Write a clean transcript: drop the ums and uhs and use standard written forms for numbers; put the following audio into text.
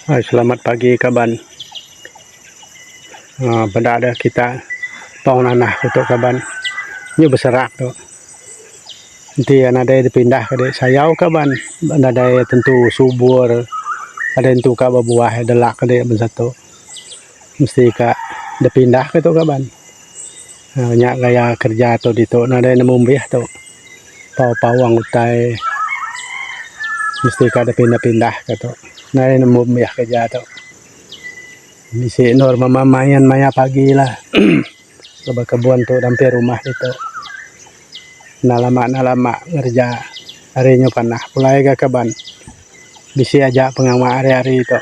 Hai selamat pagi kaban uhh peda deh kita tong nanah ku tu kaban nyu beserak tu enti iya nadai dipindah ka dek sayau kaban nadai tentu subur nadai tentu ka bebuah delak ka dek bansa tu mesti ka dipindah ka tu kaban uhh nya gaya kerja tu ditu nadai nemu mbih tu. Pau pawang utai mesti ka dep pindah pindah ka tu nadai nemu mih kerja tu bisi endur mema main maya pagi lah laban kebun tu dampih rumah ditu enda lama enda lama ngereja hari nyu panah pulai ga kaban bisi aja pengawa hari hari tu.